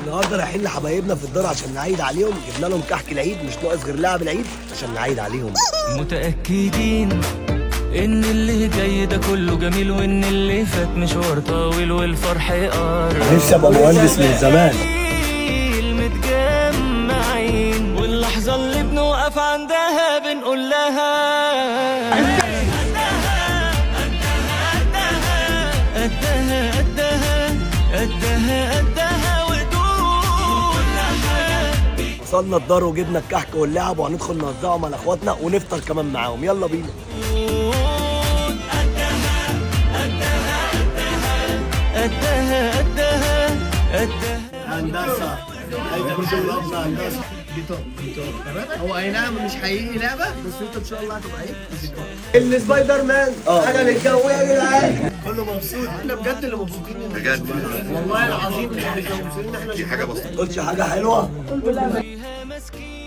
النهارده رايحين لحبايبنا في الدار عشان نعيد عليهم، جبنا لهم كحك العيد، مش ناقص غير لعب العيد عشان نعيد عليهم. متأكدين إن اللي جاي ده كله جميل، وإن اللي فات مشوار طويل والفرح قرب. نفسي ابقى مهندس من زمان. متجمعين، واللحظة اللي بنوقف عندها بنقول لها قدها قدها قدها قدها ودول. وصلنا الدار وجبنا الكحك واللعب، وهندخل نوزعهم على اخواتنا ونفطر كمان معاهم. يلا بينا. قدها قدها قدها. هندسة، عايزك تشرفنا هندسة. جيتار جيتار، تمام. هو اي نعم مش حقيقي لعبه، بس انت ان شاء الله هتبقى ايه؟ جيتار. السبايدر مان حاجة للجو يا جدعان. كله مبسوط، احنا بجد اللي مبسوطين بجد والله العظيم احنا مبسوطين ان احنا دي حاجة بسيطة. قلتش حاجة حلوة. فيها مسكين.